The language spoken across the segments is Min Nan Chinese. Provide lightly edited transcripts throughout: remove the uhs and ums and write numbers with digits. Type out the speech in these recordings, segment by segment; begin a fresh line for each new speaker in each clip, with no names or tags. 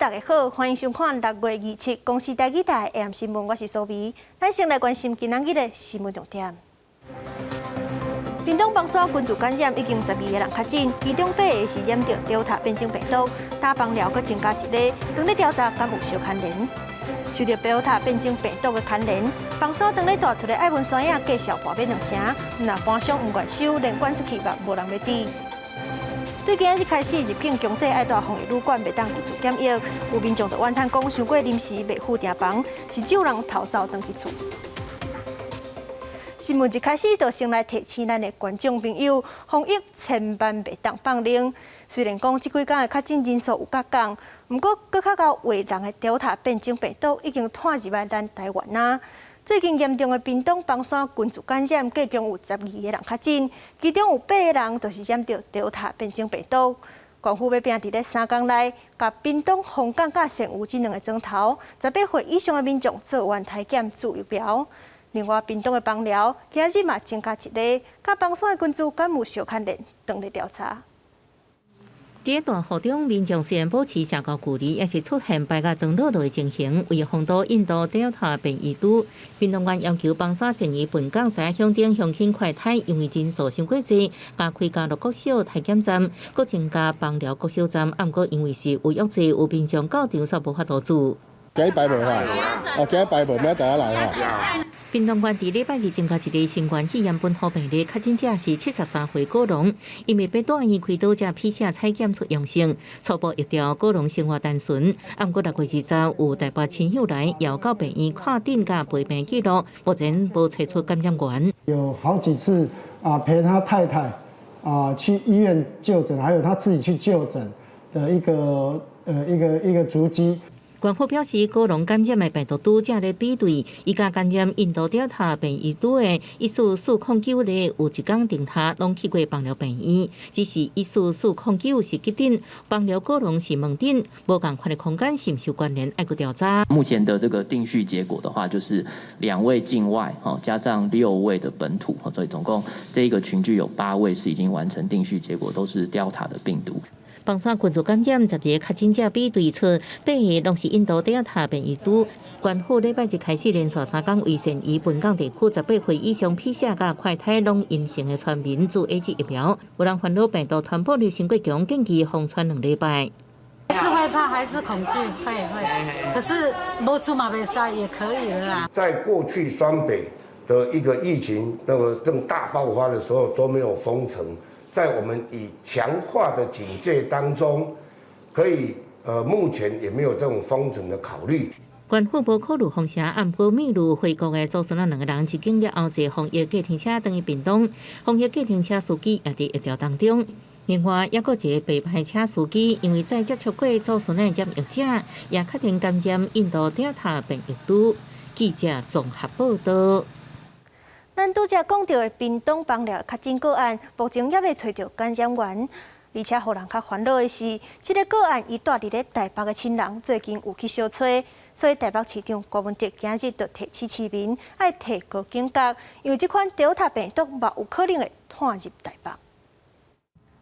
大家好，歡迎收看6月27公視台語台 AM 新聞，我是蘇眉。咱先來關心今仔日的新聞重點。屏東枋山群聚感染已經12個人確診，其中八个是染著 Delta 變種病毒，打枋寮閣增加一个，正咧調查敢有相牽連。受著 Delta 變種病毒的牽連，枋山當咧大厝的愛文山仔繼續跋欲兩成，若盤商毋願收，連趕出去嘛無人欲佇。對今仔日開始入境強制愛帶防疫旅館，袂當入厝檢疫，有民眾就怨嘆講，傷過臨時袂赴訂房，是咒人逃走轉去厝。新聞一開始就先來提醒咱的觀眾朋友，防疫千萬袂當放冷。雖然講這幾工的確診人數有較降，毋過閣較𠢕唛人的 Delta 變種病毒已經湠入來咱台灣啊。最近嚴重的屏東枋山群聚感染，計共有12個人確診，其中有八个人就是染著 Delta 變種病毒。縣府欲拚佇咧3工內，共屏東鳳港佮仙游這兩个莊頭18歲以上的民眾做完篩檢注疫苗。另外，屏東的枋寮今日嘛增加一个，佮枋山的群聚敢有相牽連，正咧調查。
佇大雨中，民眾雖然保持社交距離，也是出現排甲長落落的情形。為防堵印度 Delta 變異株，屏東縣要求枋山善宜本港三鄉鎮鄉親快篩，因為人數傷過濟，加開嘉樂國小篩檢站，閣增加枋寮國小站。毋過因為是預約制，有民眾到場煞無法度注。
今日排無哈？哦，今日排無，明仔載來哈。
屏東縣佇禮拜二增加一个新冠肺炎本土病例，確診者是73歲果農，因為欲蹛院開刀才 PCR 採檢出陽性，初步疫調果農生活單純。毋過6月20有台北親友來，予到病院看診佮陪病記錄，目前無揣出感染源。
有好幾次啊，陪他太太啊去醫院就診，還有他自己去就診的一個足跡。
縣府表示，果農感染的病毒株正咧比對，伊共感染印度 Delta 變異株的14409例，有一工定下攏去過枋寮病院，只是14409是急診，枋寮果農是門診，無仝款的空間是毋是有關聯，愛閣調查。
目前的這個定序結果的話，就是兩位境外，加上六位的本土，所以總共這個群聚有八位是已經完成定序結果，都是 Delta 的病毒。
枋山群聚感染12個確診者比對出，八个攏是印度 Delta 變異株。縣府禮拜一開始連續3工為善宜本港地區18歲以上 PCR 佮快篩攏陰性的村民注 AZ 疫苗。有人煩惱病毒傳播力傷過強，建議封村2禮拜。
是會怕還是恐懼？會會。可是無注嘛袂使，也可以了啦。
在過去雙北的一個疫情那個正大爆發的時候，都沒有封城。在我們以強化的警戒當中，可以目前也沒有這種封城的考慮。
縣府無考慮封城，毋過秘魯回國的祖孫仔兩个人入境了後，坐防疫計程車轉去屏東，防疫計程車司機也佇疫調當中。另外，猶閣一个白牌車司機，因為再接觸過祖孫仔染疫者，也確定感染印度 Delta 變異株。記者綜合報道。
咱拄才講著的屏東枋寮確診個案，目前猶未揣著感染源。而且，予人較煩惱的是，這个個案伊蹛佇咧台北的親人最近有去相揣，所以台北市長柯文哲今日就提醒市民愛提高警覺，因為這款 Delta 病毒嘛有可能會湠入台北。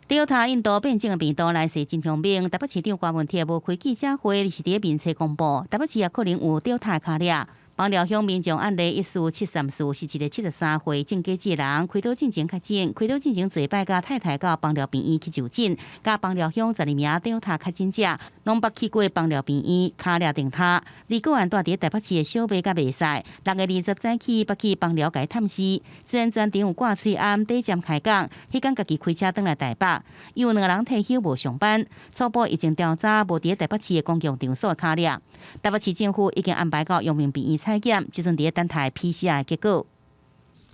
Delta 印度變種的病毒來勢真兇猛，台北市長柯文哲無開記者會，是佇面冊公布，台北市也可能有 Delta 尻掠。枋寮鄉民眾案例14734是一个73歲種果子人，開刀進前確診，開刀進前做擺佮太太到枋寮病院去就診，佮枋寮鄉12名 Delta 確診者，攏捌去過枋寮病院，尻掠定他。而個案蹛佇台北市的小妹佮袂使，6月20早起捌去枋寮共探視，雖然全程有掛喙罨短暫開講，彼工家己開車轉來台北，有兩个人退休無上班，初步疫情調查無佇台北市的公共場所尻掠。台北市政府已經安排到陽明病院採檢，這陣佇等待 PCR 結果。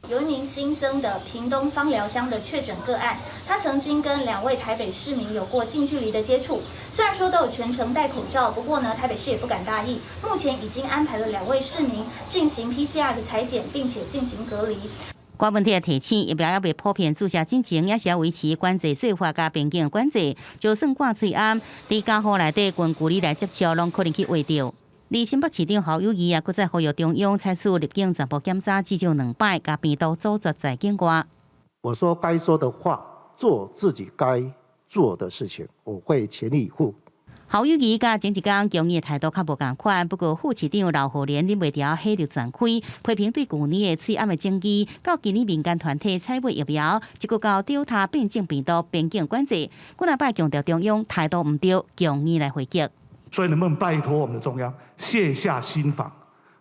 有一名新增的屏東枋寮鄉的確診個案，他曾經跟兩位台北市民有過近距離的接觸，雖然說都有全程戴口罩，不過呢，台北市也不敢大意，目前已經安排了兩位市民進行 PCR 的採檢，並且進行隔離。
柯文哲提醒，疫苗猶未普遍注射進前，也是要維持管制做法佮邊境管制，就算掛喙罨，佇家戶內底近距離來接觸，攏可能去秽著。而新北市長侯友宜也閣再呼籲中央採取入境全部檢查至少兩擺，共病毒阻絕在境外。
我說該說的話，做自己該做的事情，我會全力以赴。
侯友宜佮前一工強硬的態度較無仝款，不過副市長劉鶴蓮忍袂牢火力全開，批評對舊年的喙罨的爭議，到今年民間團體採買疫苗，一直到 Delta 變種病毒邊境管制，幾若擺強調中央態度毋對，強硬來回擊。
所以能不能拜託我們的中央卸下心防，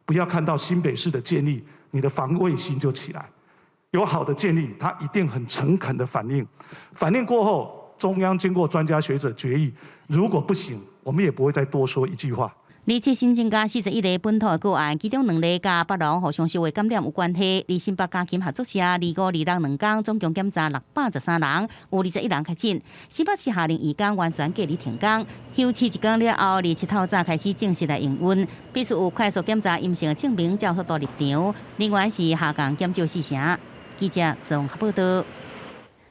不要看到新北市的建議，你的防衛心就起來。有好的建議，他一定很誠懇的反映，反映過後，中央經過專家學者決議，如果不行，我們也不會再多說一句話。
二七新增加41例本土的個案，其中兩例佮北農互相相會感染有關係。佇新北家禽合作社，25、26兩工總共檢查613人，有21人確診。新北市下令義工完全隔離停工，休市一工了後，27透早開始正式來營運，必須有快速檢查陰性的證明，才有法度入場。人員是下降減少四成。記者綜合報道。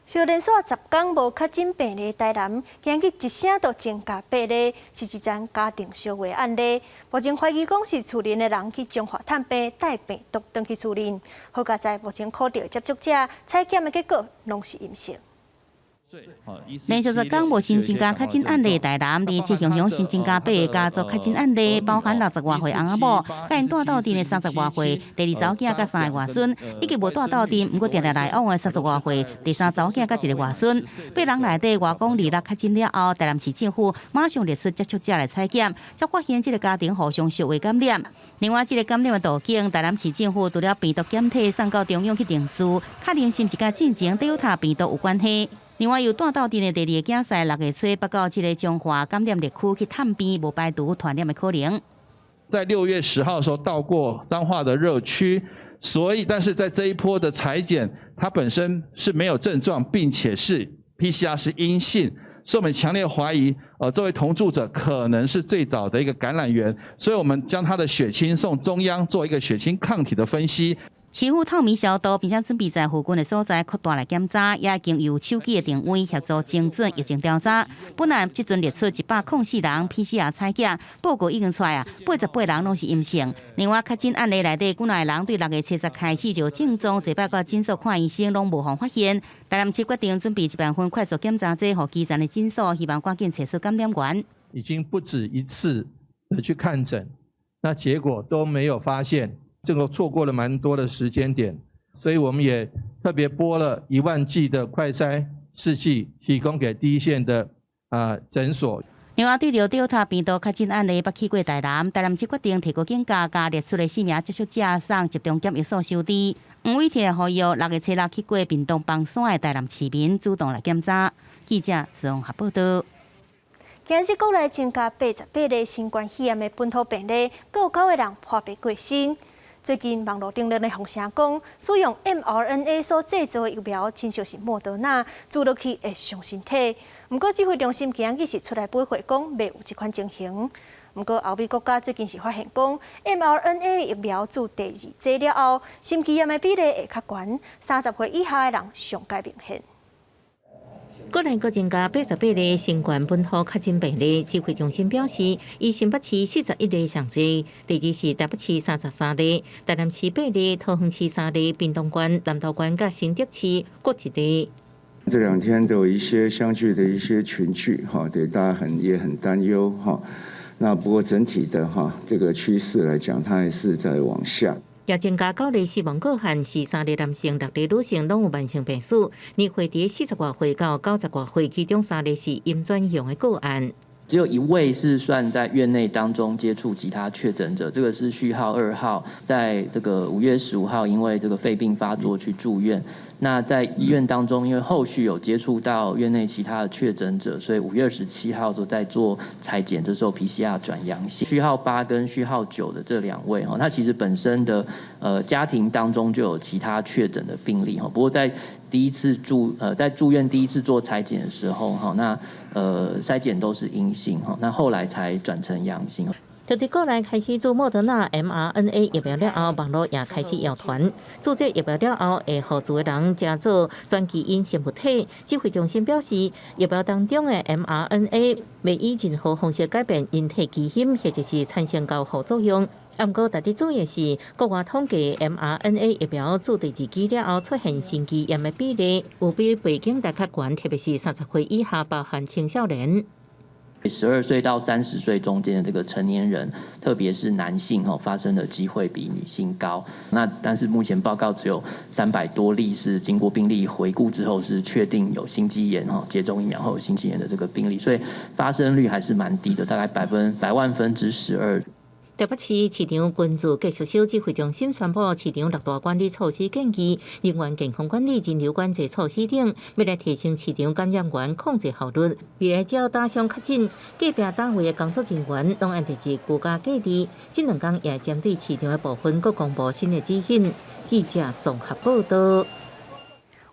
小連續10工無確診病例，台南今日一聲就增加八例，是一樁家庭相話案例。目前懷疑講是厝鄰的人去彰化探病，帶病毒轉去厝鄰。好佳哉目前確定接觸者採檢的結果攏是陰性。
連續10工無新增加確診案例，台南27鄉鄉新增加八個家族確診案例，包含60外歲翁仔某，佮𪜶蹛鬥陣的30外歲第二查某囝佮三個外孫，以及無蹛鬥陣，毋過定定來往的30外歲第三查某囝佮一个外孫。八人內底外公26確診了後，台南市政府馬上列出接觸者來採檢，才發現這个家庭互相相話感染。另外，這个感染的途徑，台南市政府除了病毒檢體送到中央去定序，確認是毋是佮進前 Delta 病毒有關係。另外，有蹛鬥陣的第二个囝婿6月初捌到這个彰化感染熱區去探病，無排除傳染的可能。
在6月10號的時候到過彰化的熱區，所以但是在這一波的採檢，它本身是沒有症狀，並且是 PCR 是陰性，所以我們強烈懷疑，這位同住者可能是最早的一個感染源，所以我們將他的血清送中央做一個血清抗體的分析。
市府透明消毒，並且準備在附近的所在擴大來檢查，也經由手機的定位協助精準疫情調查。本來這陣列出104人 PCR 採檢報告已經出來啊，88人攏是陰性。另外確診案例內底，幾若个人對6月70開始就症狀，濟擺到診所看醫生，攏無予發現。台南市決定準備1萬份快速檢查劑，予基層的診所，希望趕緊揣出感染源。
已經不止一次的去看診，那結果都沒有發現。這個錯過了蠻多的時間點，所以我們也特別撥了1萬劑的快篩試劑，提供給第一線的診所。
另外，對著 Delta 病毒確診案例捌去過台南，台南市決定提高警覺，共列出的四名接觸者送集中檢疫所收治。黃偉哲呼籲6月初6去過屏東枋山的台南市民主動來檢查。記者綜合報道。
今日國內增加88例新冠肺炎的本土病例，閣有九個人破病過身。最近網路頂面的風聲講，使用 mRNA 所製造的疫苗，親像是莫德納，注落去會傷身體。毋過指揮中心今日是出來回覆講，未有這款情形。毋過歐美國家最近是發現講，mRNA 疫苗注第二劑了後，心肌炎的比例會較懸，30歲以下的人上蓋明顯。
國內閣增加88例新冠本土確診病例，指揮中心表示，以新北市41例上濟，第二是台北市33例，台南市八例，桃園市三例，屏東縣、南投縣佮新竹市各一例。
這兩天都有一些相聚的一些群聚，哈，對大家很也很擔憂，哈。那不過整體的哈這個趨勢來講，它還是在往下。
也增加九例死亡個案，是三例男性、六例女性，攏有慢性病史。年歲佇40外歲到90外歲，其中三例是陰轉陽的個案。
只有一位是算在院內當中接觸其他確診者，這個是序號2號，在這個5月15號因為這個肺病發作去住院。那在醫院當中，因為後續有接觸到院內其他的確診者，所以5月27號就在做採檢，這時候 PCR 轉陽性。序號8跟序號9的這兩位，哈，他其實本身的家庭當中就有其他確診的病例，哈，不過在第一次住在住院第一次做採檢的時候，哈，那篩檢都是陰性，哈，那後來才轉成陽性。
就佇國內開始注莫德納 mRNA 疫苗了後，網路也開始謠傳。注這疫苗了後，會予厝的人食做轉基因生物體。指揮中心表示，疫苗當中的 mRNA 袂以任何方式改變人體基因，或者是產生交互作用。毋過，值得注意的是，國外統計 mRNA 疫苗注第二劑了後出現心肌炎的比例，有比背景值較懸，特別是30歲以下，包含青少年。
12歲到30歲中間的這個成年人，特別是男性吼，發生的機會比女性高。那但是目前報告只有300多例是經過病例回顧之後是確定有心肌炎吼，接種疫苗後有心肌炎的這個病例，所以發生率還是蠻低的，大概百萬分之十二。
台北市市長關注繼續小指揮中心宣布市場六大管理措施建議，人員健康管理、人流管制措施等，欲來提升市場感染源控制效率。未來只要打傷確診，隔壁單位的工作人員攏按佇居家隔離。這兩工也針對市場的部分，閣公布新的指引。記者綜合報道。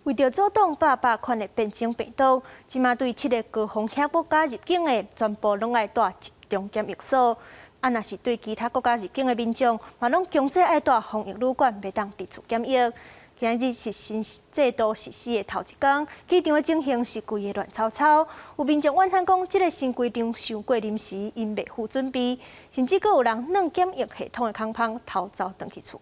為著阻擋百百款的變種病毒，這馬對七个高風險國家入境的，全部攏愛蹛集中檢疫所。啊，若是對其他國家入境的民眾，嘛攏強制愛蹛防疫旅館，袂當佇厝檢疫。今日是新制度實施的頭一工，機場的情形是規个亂糟糟。有民眾怨嘆講，這个新規定傷過臨時，𪜶袂赴準備，甚至閣有人攆檢疫系統的空縫偷走轉去厝。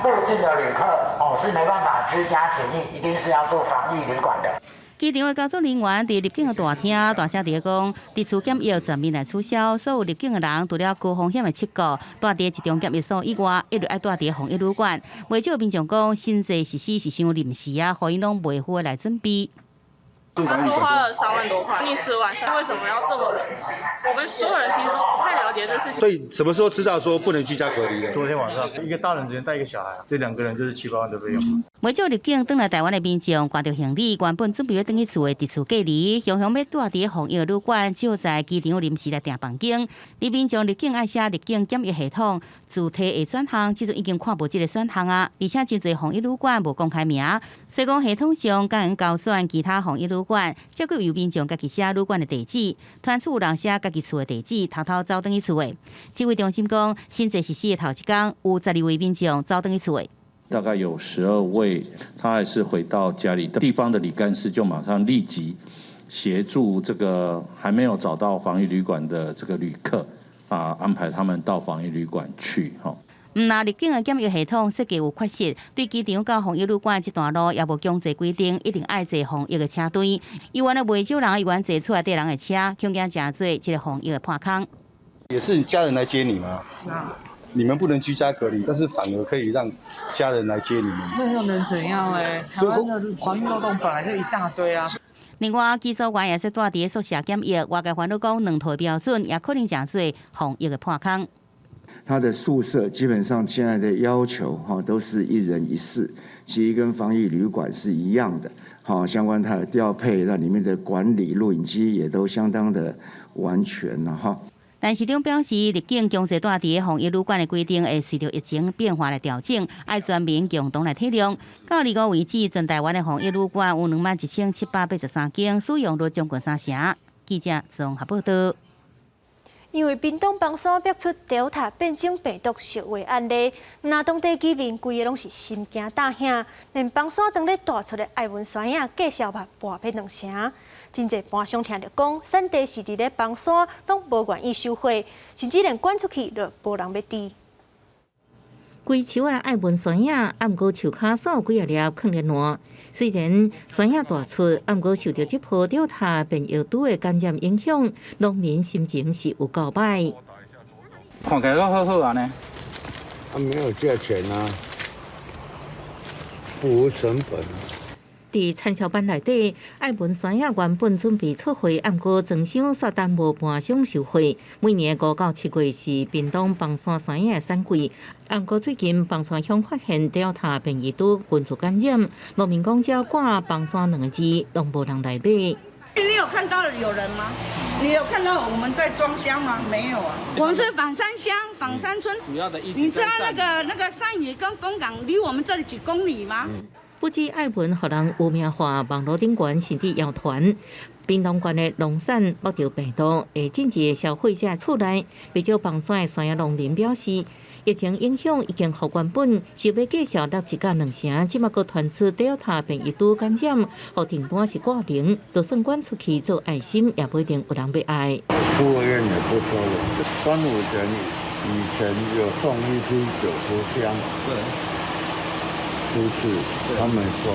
入境的旅客哦是沒辦法居家檢疫，一定是要住防疫旅館的。
機場的工作人員佇入境的大廳大聲佇咧講，佇厝檢疫全面來取消，所有入境的人除了高風險的七國，蹛佇集中檢疫所以外，一律愛蹛佇防疫旅館。袂少民眾講，新制實施是傷臨時啊，予𪜶攏袂赴來準備。
他多花了3萬多塊，你4萬三，為什麼要這麼臨時？我們所有人其實都不太了解這事情。
所以什麼時候知道說不能居家隔離的？
昨天晚上，一個大人只能帶一個小孩，這兩個人就是七八萬的費用。
袂少入境轉來台灣的民眾，掛著行李，原本準備欲轉去厝的佇厝隔離，雄雄欲蹛佇防疫旅館，只好在機場臨時來訂房間。而民眾入境愛寫入境檢疫系統自提的選項，這陣已經看無這个選項啊，而且真濟防疫旅館無公開名，所以講系統上敢會勾選其他防疫旅館，這閣有民眾家己寫旅館的地址，傳出有人寫家己厝的地址，偷偷走轉去厝的。指揮中心講，新制實施的頭一工，有12位民眾走轉去厝的。
大概有12位，他還是回到家裡，地方的里幹事就馬上立即協助這個還沒有找到防疫旅館的這個旅客，啊，安排他們到防疫旅館去，吼。
毋但入境的檢疫系統設計有缺失，對機場到防疫旅館這段路也無強制規定一定愛坐防疫的車隊，猶原的袂少人猶原坐厝內底人的車，恐驚成做這个防疫的破空。
也是家人來接你嗎？
是啊。
你們不能居家隔離，但是反而可以讓家人來接你們。
那又能怎樣嘞？台灣的防疫漏洞本來就一大堆啊。
另外，機組員也是蹛佇宿舍檢疫，外界煩惱講兩套標準也可能成做防疫的破空。
他的宿舍基本上現在的要求哈都是一人一室，其實跟防疫旅館是一樣的。好，相關它的調配，那裡面的管理錄影機也都相當的完全了哈。
但市長表示，入境強制蹛佇防疫旅館的規定會隨著疫情變化來調整，愛全民共同來體諒。到25為止，全台灣的防疫旅館有21,783間，使用率將近三成。記者綜合報道。
因為屏東枋山爆出 Delta 變種病毒相話案例，若當地居民規个攏是心驚膽驚，連枋山當咧帶出的愛文山仔價數嘛跋欲兩成。真濟盤商聽著講，產地是佇咧枋山，攏無願意收貨，甚至連趕出去都無人欲佇。
規樹的愛文山仔，啊，毋過樹跤所有幾仔粒囥咧爛。雖然山仔大出，啊，毋過受著這波 Delta 變異株的感染影響，農民心情是有夠歹。
看起來攏好好按呢。
啊，沒有價錢啊，不無成本啊。
佇產銷班內底，愛文山仔原本準備出貨，毋過裝箱煞耽誤盤商收貨。每年5到7月是屏東枋山山仔的產季，毋過最近枋山鄉發現 Delta 變異株群聚感染，農民講只要掛枋山兩個字，攏無人來買。
你有看到有人嗎？你有看到我們在裝箱嗎？沒有啊。我們是枋山鄉枋山村，
主要的
你知道那個善嶼跟楓港離我們這裡幾公里嗎？
不止愛文予人污名化，網路頂懸甚至謠傳，屏東縣的農產爆著病毒，會進入消費者厝內。不少枋山的山仔農民表示，疫情影響已經予原本想欲價數落一價兩成，這馬閣傳出 Delta 變異株感染，予訂單是掛零，就算趕出去做愛心，也不一定有人欲愛。
孤兒院也不收了。端午節以前有送一批90箱。對。出去，他們說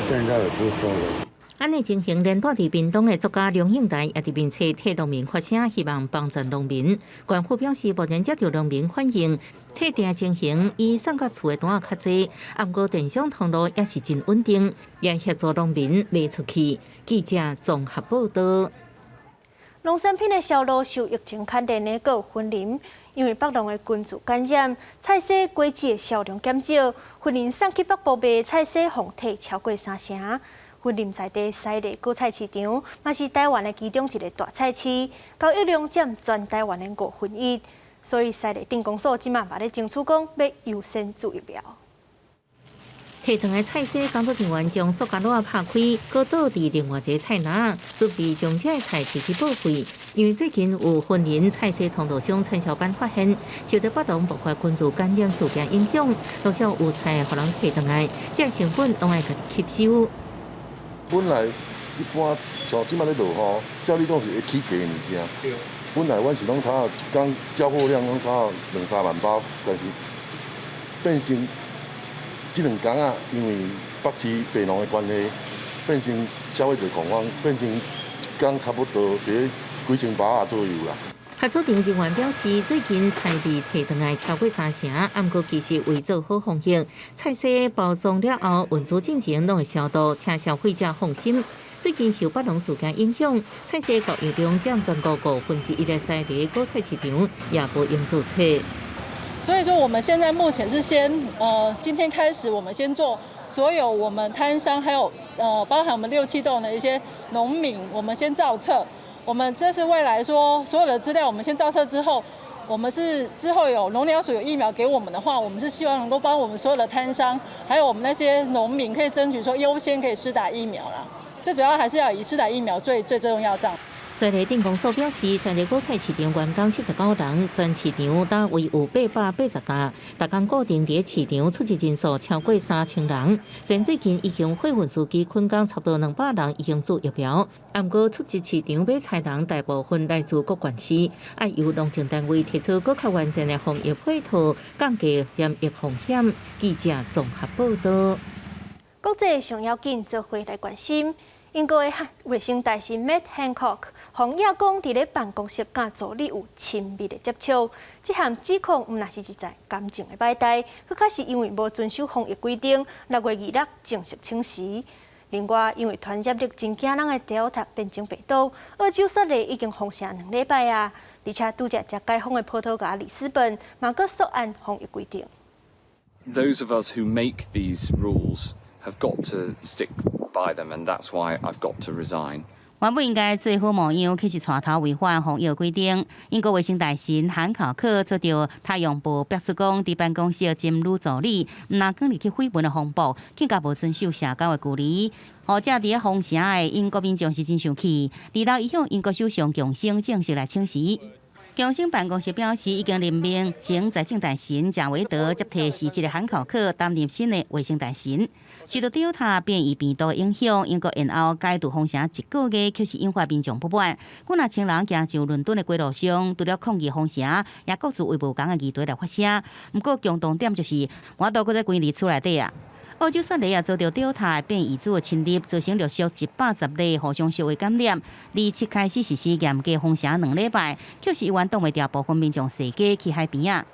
現在也不收了。
按呢情形，連帶佇屏東的作家梁應台也佇面冊替農民發聲，希望幫助農民。縣府表示，目前接到農民反映，退訂情形比送到厝的單仔較濟，毋過電商通路也是真穩定，也協助農民賣出去。記者綜合報道。
農產品的銷路受疫情牽連的閣有雲林，因為北農的菌株感染，菜蔬果子的銷量減少，雲林送去北部賣菜蔬予退超過三成。雲林在地西麗果菜市場，嘛是台灣的其中一个大菜市，交易量佔全台灣的五分一，所以西麗鎮公所這馬嘛咧爭取講欲優先注疫苗。
提轉的菜蔬工作人員將塑膠袋拍開，閣倒佇另外一个菜籃，準備將這个菜提去報廢。因為最近有雲林菜蔬通路商陳小班發現，受到北農爆發菌株感染事件影響，陸續有菜予人提轉來，這个成本攏愛家己吸收。
本來一般像這擺咧落雨，照理講是會起價的物件。本來阮是攏差一工交貨量攏差兩三萬包，但是變成這兩工啊，因為北市北農的關係，變成消費者恐慌，變成一工差不多佇幾千包仔左右啦。
合作場人員表示，最近菜被提轉來超過三成，毋過其實為做好防疫，菜蔬包裝了後運輸進前攏會消毒，請消費者放心。最近受北農事件影響，菜蔬交易量佔全國五分之一的西麗果菜市場也無閒做冊。
所以說，我們現在目前是先，今天開始，我們先做所有我們攤商，還有包含我們六七棟的一些農民，我們先造冊。我們這是未來說所有的資料，我們先造冊之後，我們是之後有農糧署有疫苗給我們的話，我們是希望能夠幫我們所有的攤商，還有我們那些農民，可以爭取說優先可以施打疫苗啦。最主要還是要以施打疫苗最最重要這樣。
西麗鎮公所表示，西麗果菜市場員工79人，全市場單位有880家，逐工固定佇市場出入人數超過3000人。雖然最近已經貨運司機睏工差不多200人已經注疫苗，毋過出入市場買菜人大部分來自各縣市，愛由農政單位提出閣較完善的防疫配套，降低染疫風險。記者綜合報道。
國際上要緊，做伙來關心。英國的衛生大臣 Matt Hancock 予人講，佇咧辦公室佮助理有親密的接觸，這項指控毋但是一場感情的擺代，閣較是因為無遵守防疫規定，6月26正式請辭。另外，因為傳染力真驚人的 Delta 變種病毒，澳洲雪梨已經封城2禮拜啊，而且拄才才解封的葡萄牙里斯本嘛閣縮按防疫規定。
Those of us who make these rules have got to stick by them, and that's why I've got to resign.
原本應該做好模樣，卻是帶頭違反防疫規定。英國衛生大臣漢考克遭著太陽報爆出講，佇辦公室針女助理，毋但捲入去緋聞的風暴，更加無遵守社交的距離。予這佇咧封城的英國民眾是真生氣。二六伊向英國首相強生正式來請辭。強生辦公室表示，已經任命前財政大臣賈維德接替辭職的漢考克擔任新的衛生大臣。受到 Delta 變異病毒影響，英國延後解除封城一個月，卻是引發民眾不滿。幾若千人行上倫敦的街路上，除了抗議封城，也各自為無仝的議題來發聲。毋過共同點就是，無法度閣再關佇厝內底啊。澳洲雪梨也遭著 Delta 變異株的侵入，造成陸續110例互相社會感染。27開始實施嚴格封城2禮拜，卻是猶原擋袂牢部分民眾踅街去海邊仔。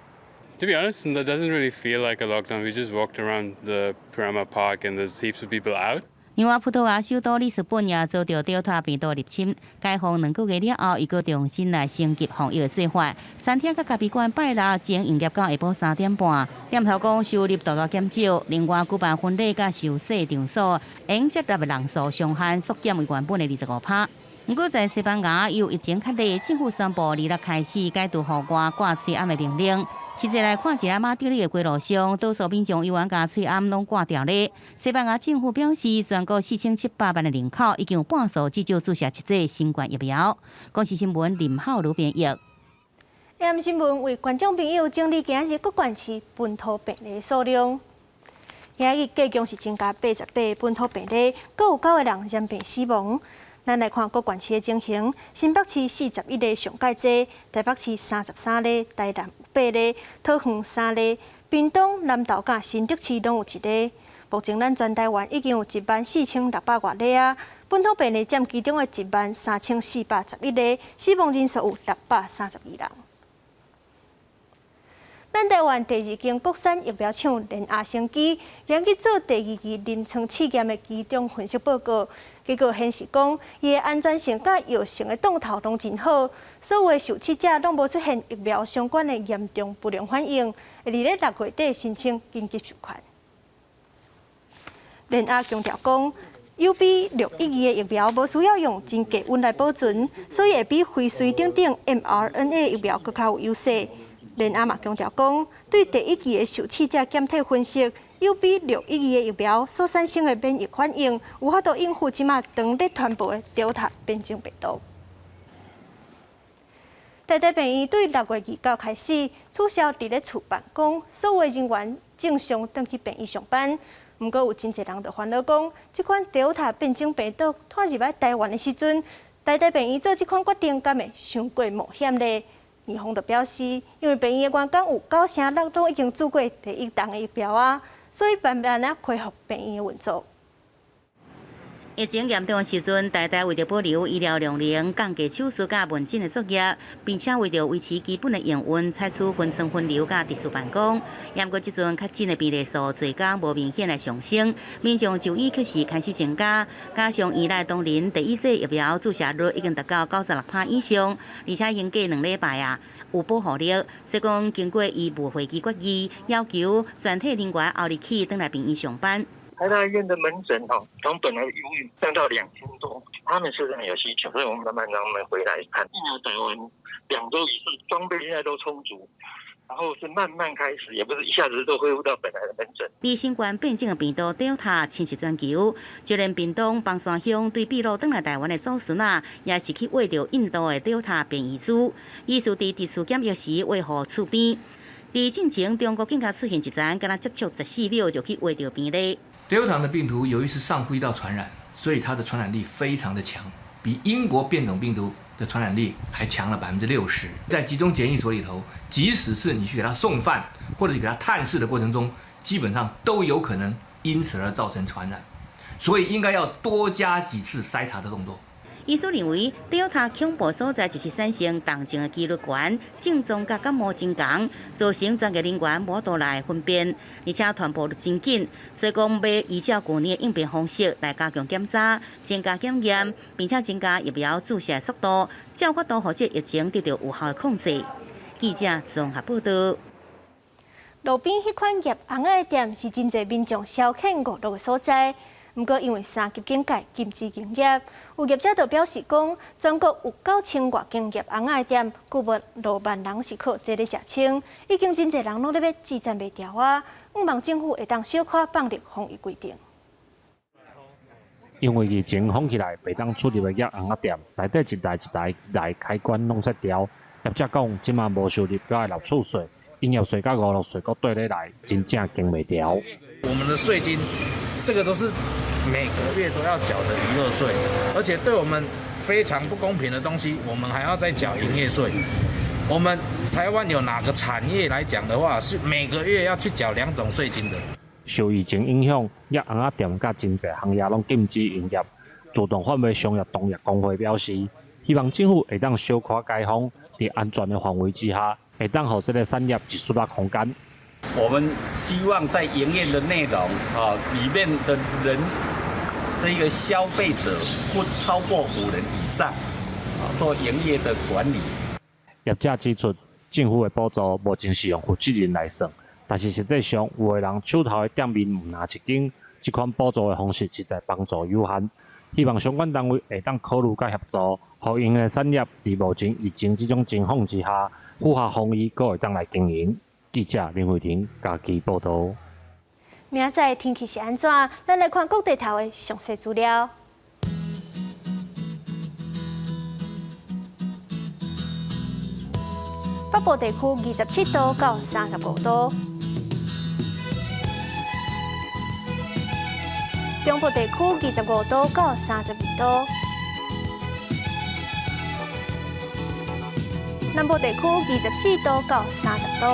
To be honest, it doesn't really feel like a lockdown. We just walked around the Panorama Park and there's heaps of people out.
另外，葡萄牙首都里斯本也遭著 Delta 病毒入侵，解封2個月了後，又閣重新來升級防疫的做法。餐廳佮咖啡館拜六將營業到下晡3點半，店頭講收入大大減少。另外，舉辦婚禮佮受洗場所，會接納的人數上限縮減為原本的25%。毋過，在西班牙由疫情較熱，政府宣布26開始解除戶外掛喙罨的命令。實際來看，一下馬德里的街路上，多數民眾猶原共喙罨攏掛牢咧。西班牙政府表示，全國4700萬的人口已經有半數至少注射一劑新冠疫苗。公視新聞林浩如編譯。
AM 新聞為觀眾朋友整理今日各縣市本土病例數量。今日計共是增加88本土病例，閣有九個人染病死亡。咱來看各縣市的情形：新北市41例上蓋濟，台北市33例，台南有8例，桃園3例，屏東、南投佮新竹市攏有1例。目前咱全台灣已經有1萬4600外例啊，本土病例佔其中的13,411個，死亡人數有632人。咱台灣第二間國產疫苗廠聯亞生技，連去做第二期臨床試驗的期中分析報告，結果顯示講，伊的安全性佮藥性的當頭攏真好，所有的受試者攏無出現疫苗相關的嚴重不良反應，會佇咧6月底申請緊急授權。聯亞強調講，UB-612的疫苗無需要用真低溫來保存，所以會比輝瑞等等 mRNA 疫苗閣較有優勢。聯亞嘛強調講，對第一期的受試者檢體分析，UB-612的疫苗所產生的免疫反應，有法度應付這馬當咧傳播的 Delta 變種病毒。台大病院對6月29開始取消佇咧厝辦公，所有人員正常轉去病院上班。毋過有真濟人就煩惱講，這款 Delta 變種病毒拖入來台灣的時陣，台大病院做這款決定，敢會傷過冒險咧？院方就表示，因為病院的員工有96%都已經注過第一劑的疫苗啊，所以慢慢仔恢復病院的運作。
疫情嚴重的時陣，台大為著保留醫療量能、降低手術佮門診的作業，並且為著維持基本的營運，採取分層分流佮特殊辦公。毋過這陣確診的病例數濟工無明顯的上升，民眾就醫確實開始增加，加上院內同仁第一劑疫苗注射率已經達到96%以上，而且經過2禮拜啊有保護力，所以講經過醫務會議決議，要求全體人員後日起轉來病院上班。
台大醫院的門診吼，從本來的營運降到2000多，他們是很有需求，所以我們慢慢讓他們回來看。疫苗打完2週以上，裝備現在都充足，然後是慢慢開始，也不是一下子都恢復到本來的門診。
比新冠變種的病毒 Delta 侵襲全球，就連屏東枋山鄉對秘魯轉來台灣的祖孫仔，也是去挖著印度的 Delta 變異株，醫師佇特殊檢疫時挖予厝邊。佇進前中國更加出現一層，敢若接觸14秒就去挖著病例。
Delta 的病毒由於是上呼吸道傳染，所以它的傳染力非常的強，比英國變種病毒的傳染力還強了60%。在集中檢疫所裡頭，即使是你去給他送飯或者你給他探視的過程中，基本上都有可能因此而造成傳染，所以應該要多加幾次篩查的動作。
醫師認為，Delta 恐怖所在就是產生重症的幾率懸，症狀佮感冒真仝，造成專業人員無法度來分辨，而且傳播率真緊，所以講欲依照舊年的應變方式來加強檢查、增加檢驗，並且增加疫苗注射速度，才有法度予這疫情得到有效的控制。記者綜合報道。
路邊彼款醃尪仔的店是真濟民眾消遣娛樂的所在。毋過，因為三級警戒禁止營業，有業者就表示講，全國有9000外間醃尪仔的店，據報6萬人是靠這咧食撐，已經真濟人攏咧欲支撐袂牢啊！向望政府會當小可放寬防疫規定。
因為疫情封起來，袂當出入的醃尪仔店，內底一台一台來開關攏切掉。業者講，這馬無收入，閣愛納厝稅、營業稅佮娛樂稅，閣綴咧來，真正經袂牢。
我們的稅金，這個都是每個月都要繳的娛樂稅，而且對我們非常不公平的東西，我們還要再繳營業稅。我們台灣有哪個產業來講的話，是每個月要去繳2種稅金的？
受疫情影響，醃尪仔店佮真濟行業攏禁止營業。自動販賣商業同業公會表示，希望政府會當小可解封，佇安全的範圍之下，會當予這個產業一絲仔空間。
我們希望在營業的內容啊，裡面的人，這個消費者不超過5人以上，做營業的管理。
業者指出，政府的補助目前是用負責任來算，但是實際上有的人手頭的店面毋但一間，這款補助的方式實在幫助有限。希望相關單位會當考慮佮協助，予𪜶的產業佇目前疫情這種情況之下，符合防疫，閣會當來經營。記者林慧婷家己報道。
明仔載天氣是按怎？咱來看各地頭的詳細資料。北部地區27度到35度，中部地區25度到32度，南部地區24度到30度，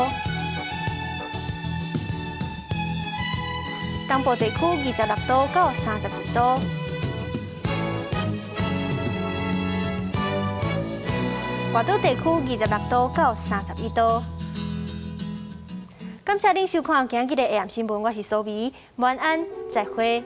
東部地區26度到32度。外島地區26度到31度。感謝您收看今日的下暗新聞，我是蘇美，晚安，再會。